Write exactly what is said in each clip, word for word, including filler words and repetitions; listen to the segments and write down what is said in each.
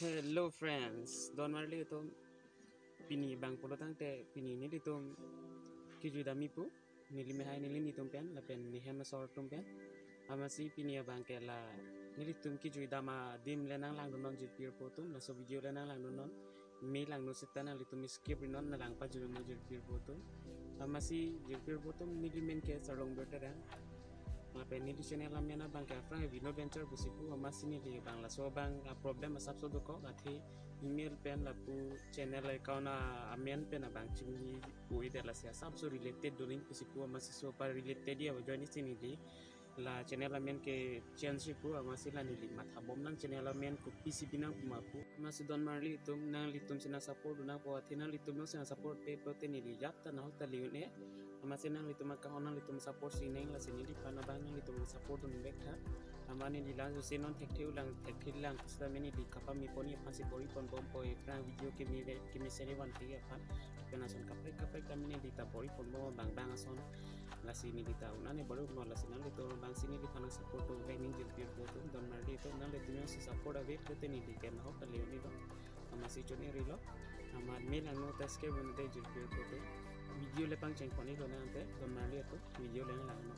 Hello friends, don marli atum, pini abang pulo tangte pini nelitum kejui damji pu, neli mehai neli nitum pen lapen nehem asor atum pen. Amatsi pini abang ke la nelitum kejui dam adim le nanglangdunnon jirpi jirpo atum, laso video le nanglangdunnon. Me langno seta nanglitum skip rinon, nanglang pajutnon jirpi jirpo atum. Amatsi jirpi jirpo atum, neli men ke Sarlong Birta Terang. Lapen neli channel amen abang ke Afrang Vinod Venture pusi pu. Amatsi neli abang laso abang a problem asapso dokok, athe email pen lapu channel account a amen pen abang chingni pu ide, lasi asapso related doling pusi pu. Amatsi so pa related ya ajoine si neli la channel amen ke change pu. Amatsi la neli mathabom nang channel amen kopisi binang pu ma pu. Amatsi don marli atum, nanglitum si nang support dun nangpo, athe nanglitum jongsi nang support pe pulote neli jat ta nahok ta le un-e. Amatsi nanglitum akang nanglitum support si nang, lasi neliphan abang nanglitum nang support dun vek tha. Amat neli lang jusi non thekthe ulang thekthe lang pusita me neli kapame pon aphan si bor-i pon bompo, Afrang video keme ve keme sere van te aphan. Pen ason kaprek kaprek ta me neli ta bor-i pon bom abang abang ason. Lasi neli ta un-an ne bor-i pon, lasi nanglitum abang si neliphan nang support dun vek nang jirpi jirpo atum, don marli atum, nanglitum jongsi support ave pulote neli ke nahok ta le un-e lo. Amatsi chun-e rilo. Amat me langno ta skip un-e jirpi jirpo atum. Video le pangcheng pon-i lo nang te, don marli atum, video le langno.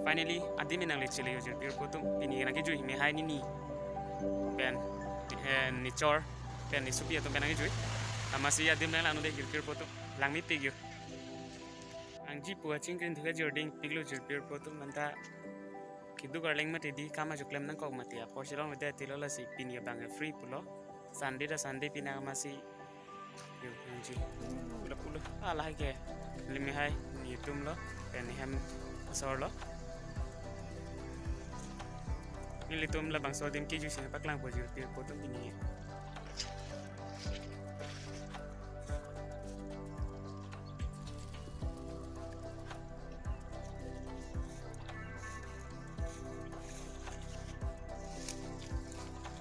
Finally, adim nang le chele yo jirpi jirpo atum, pini nang kejui mehai nini pen, eh, nechor pen nesopi atum pen nang kejui. Amatsi adim nang langno de jirpi jirpo atum, langmepik yo. Nangji pu achingkrin thu ke jording piklo jirpi jirpo atum, anta keduk arleng mati di, kam ajo klem nangkok mati, apor chelong mati atilo, lasi pini abang free pulo. Sunday ta Sunday pini amatsi. Yo, nangji. Pulo pulo. Ala ke. Neli mehai nitum lo, pen nehem asor lo. Nelitum labangso adim kejui si nangpaklangpo jirpi jirpo atum pini.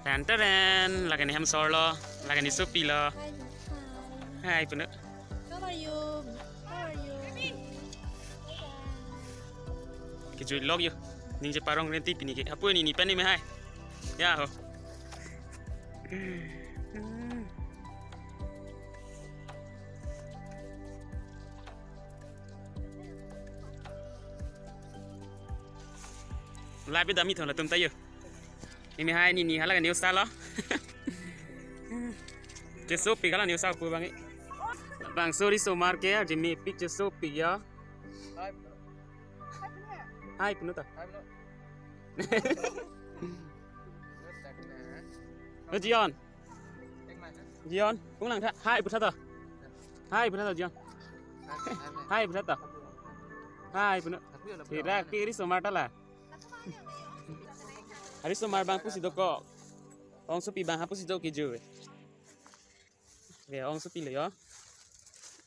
Tan teren, lake nehem asor lo, lake nesopi lo. Hi, Jukha. Hi, punu. How are you? How are you? Kejui lok yo. Ning cheparong renti pini ke. Apo ini ni pen ni me hai. Ya ho. Labi dami thon latum tayo. Ini hai ni ni hala news talo. Chesopi hala news aku bang. Bang sorry so mar ke jimi pic chesopi ya. Hai puno ta. Oh, Jion. Jion, kung lang tha. Hai puno ta. Hai puno ta Jion. Hai puno ta. Hai puno. Tidak kiri so mar ta la. Hari so mar bang pusi dokok. Ongsopi bang hapusi do kiju. Ya, ongsopi lo yo.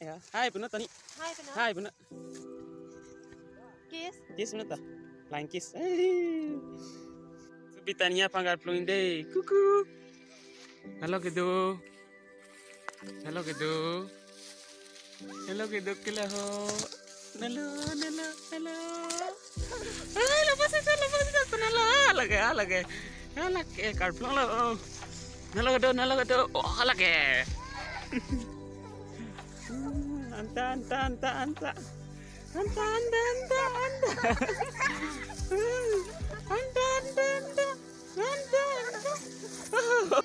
Ya, hai puno Tani. Hai puno. Hai puno. Kiss. Kiss puno ta. Flying kiss. Sopi Tania panggar plung dei. Kuku. Nalo kedo. Nalo kedo. Nalo kedo ke laho. Nalo, nalo, nalo. Ai, lepas itu, lepas itu. Nalo, lagi, lagi. Lagi, karplong lo. Nalo kedo, nalo kedo. Oh, lagi. Anta, anta, anta, anta. Anta, anta, anta, anta. Anta, anta, anta. Anta, anta.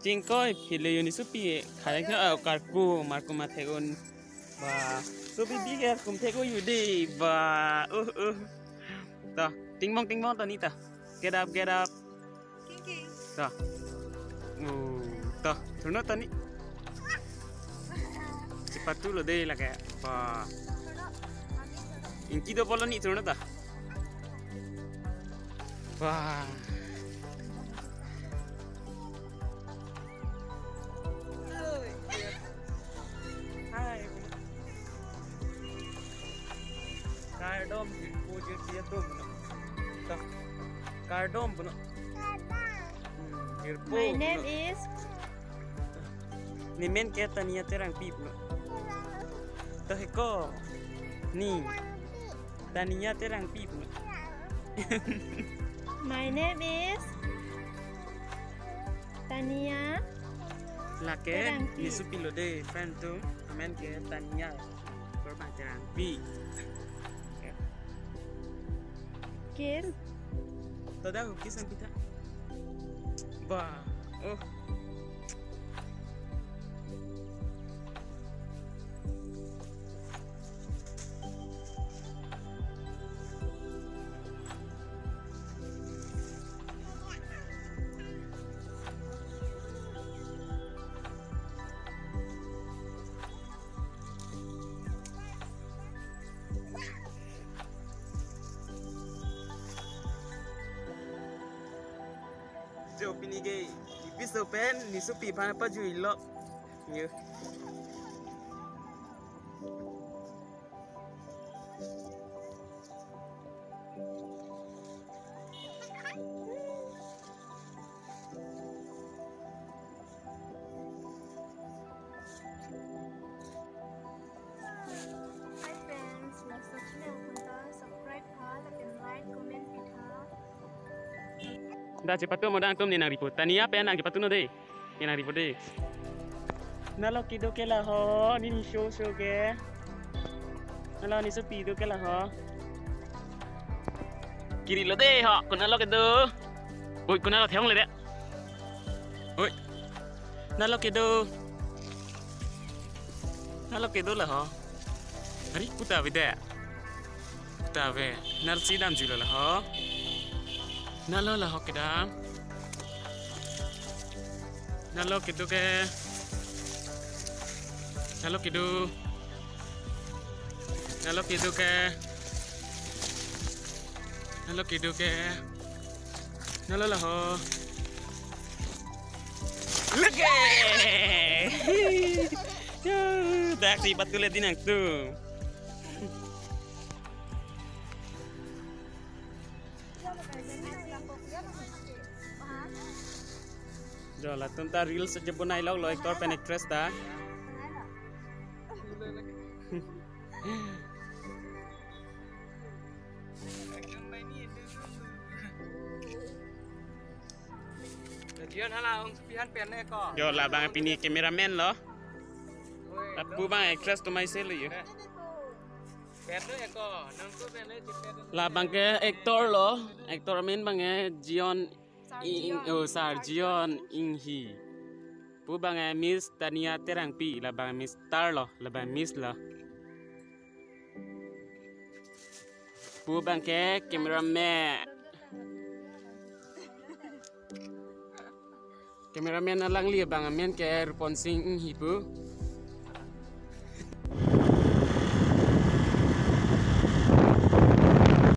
Chingkoi phile yoni sopi kharek na, ah, karku marku mathegon. Ba, sopi bi ke kum thego yudi ba. Uh, uh. To, tingmong tingmong Tani ta. Get up, get up. King, king. To. Uh, to, turno Tani. Sepatu lo dei lake. Ba. Ingki do polo ni turno ta. Wah. Hai. Kardom, jirpo, jirpi atum. Ta. Kardom puno. Hmm, jirpo. My name is. Nemen ke Tania Terangpi puno. To heko. Ni. Tania Terangpi puno. My name is Tania. Lake Terangpi. Ni sopi lo dei friend atum. Amen ke Tania. Korban Terangpi. Kiss. Toda ho kiss ang kita. Ba. Oh. Jo pini ke episode pen ni sopi aphan pajui lo. Yo. Hi friends, laso channel aphan ta subscribe tha, lapen like, comment pitha. Dak chepatu mo dang atum ne nang report. Tania pen nang chepatu no dei. Ne nang report dei. Nalo kedo ke laho, ni ni show show ke. Nalo ni sopi do ke laho. Kiri lo dei ho, konat lo kedo. Oi, konat lo theong le dei. Oi. Nalo kedo. Nalo kedo laho. Ari puta bide. Puta be. Nal si damjuilo laho. Nalo laho kedam. Nalo kedo ke. Nalo kedo. Nalo kedo ke. Nalo kedo ke. Nalo laho. Leke. Yo, dak si patule dinang tu. Jo, latum ta reels aja bonai lok lo actor pen actress ta. Jion, hala ong supihan pen ne ko. Jo, labang pini cameraman lo. Lapu bang actress to myself lo jo. Pen ne ko, nang ko pen ne, pen ne. Labang ke actor lo, actor amen bang ke Jion Ing, oh, Sar Jion Inghi. Pu bang ke Miss Tania Terangpi, labang Miss Star lo, labang Miss lo. Pu bang ke cameraman. Cameraman alangli bang amen ke Rupon Sing Inghi pu.